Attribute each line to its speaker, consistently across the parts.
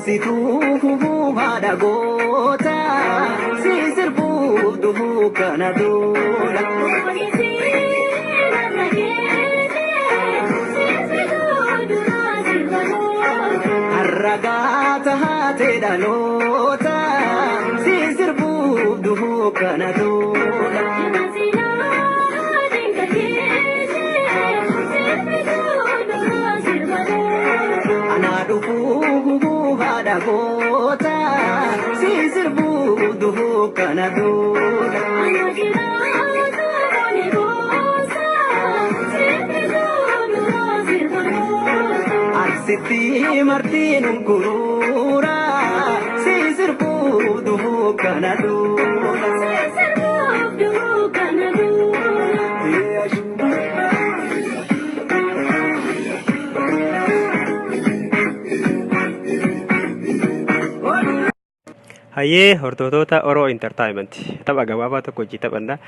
Speaker 1: Boonsituu haadha goota si sirbuuf dhufuu kana duula. Har'a gaata haatee dhaloota si sirbuuf dhufuu kana duula. Anaa dhufuu haadha goota si sirbuuf dhufuu kana duula. Arsitti martiin unkuruura si sirbuuf dhufuu kana duula.
Speaker 2: Hayyee hordoftoota Oro Entertainment tapha gabaabaa tokko hojii taphanna.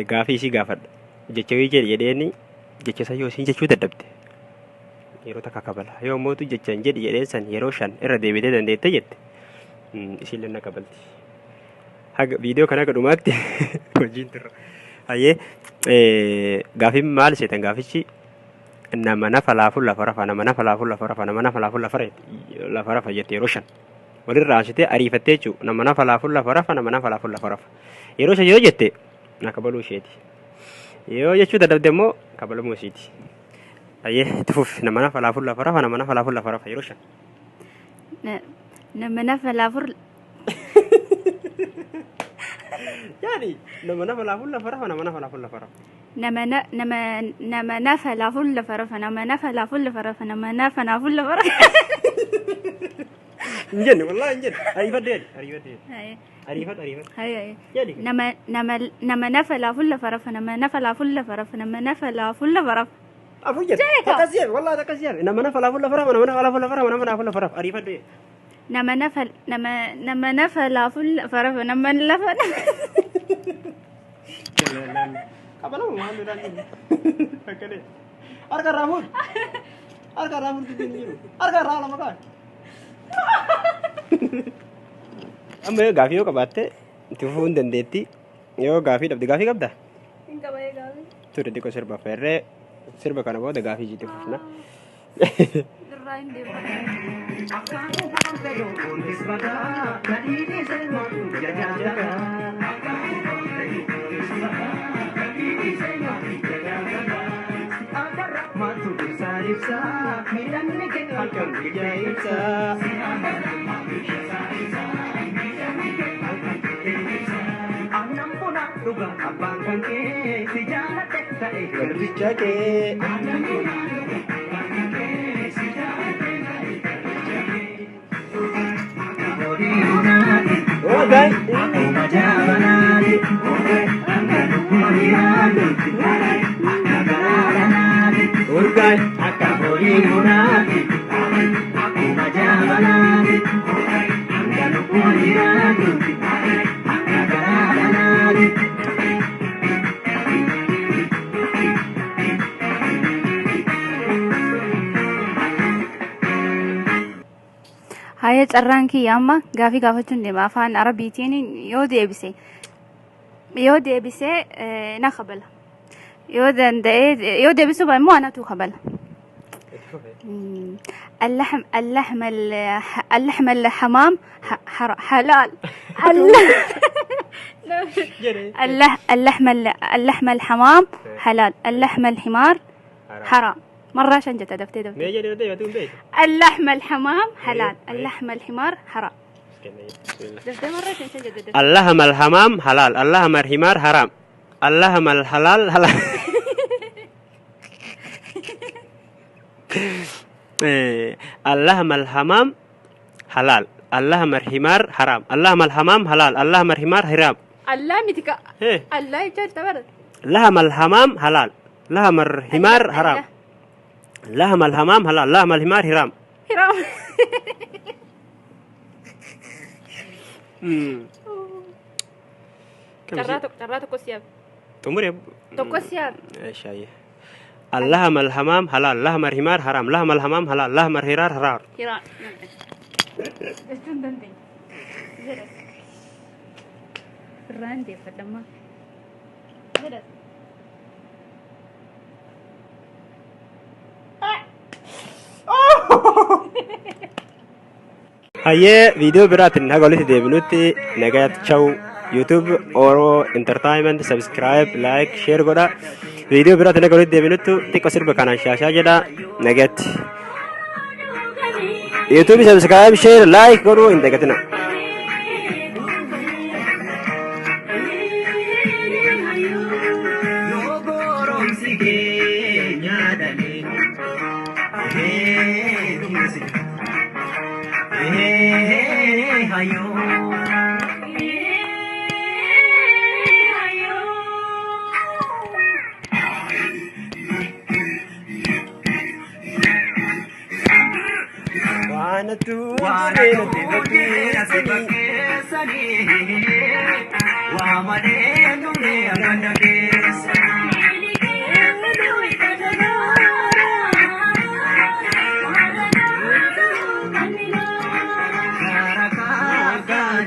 Speaker 2: Gaafii isii gaafadha. Jecha wayii jedhi jedheeni jecha san yoo isiin jechuu dadhabde yeroo takka kabala. Yoo mootu jecha hin jedhi jedheen san yeroo shan irra deebitee dandeette jette isiillee na kabalti. Haga viidiyoo kana haga dhumaatti hojiin turra. Hayyee gaafiin maal seetan gaafichi nama nafa laafu lafa rafa nama nafa laafu lafa rafa nama nafa laafu lafa lafa rafa jette yeroo shan. Walirraa aansitee ariifattee jechuudha. Nama nafa laafu lafa rafa nama nafa laafu lafa rafa. Yeroo shan yoo jette na kabaluu isheeti. Yoo jechuu dadhabde immoo kabalamuu isiiti. Hayyee itti fufi nama nafa laafu lafa rafa nama nafa laafu lafa rafa yeroo shan.
Speaker 3: Nama nafa laafu
Speaker 2: Yaani nama nafa laafu lafa rafa nama nafa laafu lafa rafa.
Speaker 3: Nama na nama nama nafa laafu lafa rafa nama nafa laafu lafa rafa nama nafa laafu lafa rafa.
Speaker 2: Hin jenne wallaahi hin jenne ariifadhu yaadi ariifadhu yaadi
Speaker 3: Haye
Speaker 2: ariifadhu ariifadhu
Speaker 3: haye haye.
Speaker 2: yaadi.
Speaker 3: Nama nama nama nafa laafu lafa rafa nama nafa laafu lafa rafa nama nafa laafu lafa rafa.
Speaker 2: Afur jette
Speaker 3: Jeeka.
Speaker 2: akkas yaami wallaahi akkas yaami nama nafa laafu lafa rafa nama nafa laafu lafa rafa nama nafa lafa rafa ariifadhu yaadi.
Speaker 3: Nama nafa nama nama nafa laafu lafa rafa nama lafa.
Speaker 2: Qabalamu waan biraan jiru. Akkana. Harka irraa fuudhi. Harka irraa fuudhi dubbiin hin jiru. Harka irraa lama kaa'e. Amma yoo gaafii yoo qabaatte itti fufuu hin dandeetti. Yoo gaafii dhabde gaafii qabda?
Speaker 3: Hin qaba gaafii.
Speaker 2: Ture xiqqoo sirba feerree sirba kana booda gaafii itti fufna.
Speaker 3: Irraa hin deemu.
Speaker 2: Garbicha kee. Oh, guys. Urgaan akka horii munaati. Akkuma jaabanaati. Hanga lubbuun jiraatutti. Akka garaa dhalaati.
Speaker 3: Haaya carraan kiyya amma gaafii gaafachuun deema afaan arabiitiin yoo deebise yoo deebise na kabala yoo danda'e yoo deebisuu baate immoo anatu kabala. اللحم اللحم اللحم الحمام حلال اللحم اللحم الحمام حلال اللحم الحمار حرام مرة عشان جت دفتي دفتي اللحم الحمام حلال اللحم الحمار حرام دفتي مرة عشان جت دفتي
Speaker 2: اللحم الحمام حلال اللحم الحمار حرام اللحم الحلال حلال اللحم الحمام حلال اللحم الحمار حرام اللحم الحمام حلال اللحم الحمار حرام
Speaker 3: الله متك
Speaker 2: إيه.
Speaker 3: الله يجعل تبرد
Speaker 2: لحم الحمام حلال لحم الحمار حرام لحم الحمام حلال لحم الحمار حرام
Speaker 3: حرام Carraa tokko carraa tokko siyaaf.
Speaker 2: Xumure.
Speaker 3: Tokko siyaaf.
Speaker 2: Shaayee. اللحم الحمام حلال لحم الحمار حرام لحم الحمام حلال لحم الحرار حرام
Speaker 3: Hiraan. Jechuu hin dandeenye. Jedhas. Irraan deeffadhammaa. Jedhas.
Speaker 2: Hayyee viidiyoo biraatiin haga walitti deebinutti nagaatti chawu. YouTube Oro Entertainment subscribe like share godha. Viidiyoo biraatiin haga walitti deebinutti xiqqoo sirba kanaan shaashaa jedha nagaatti. YouTube subscribe share like godhuu hin dagatina.
Speaker 1: Yoo goromsi keenya dhalee.
Speaker 2: Waan atuu jiree natti fakkeessanii.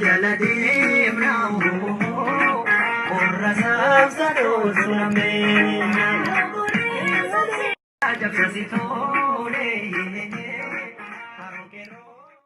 Speaker 1: Jala deemna qorra saamsa dhoosu namee. Ajabsa si tole.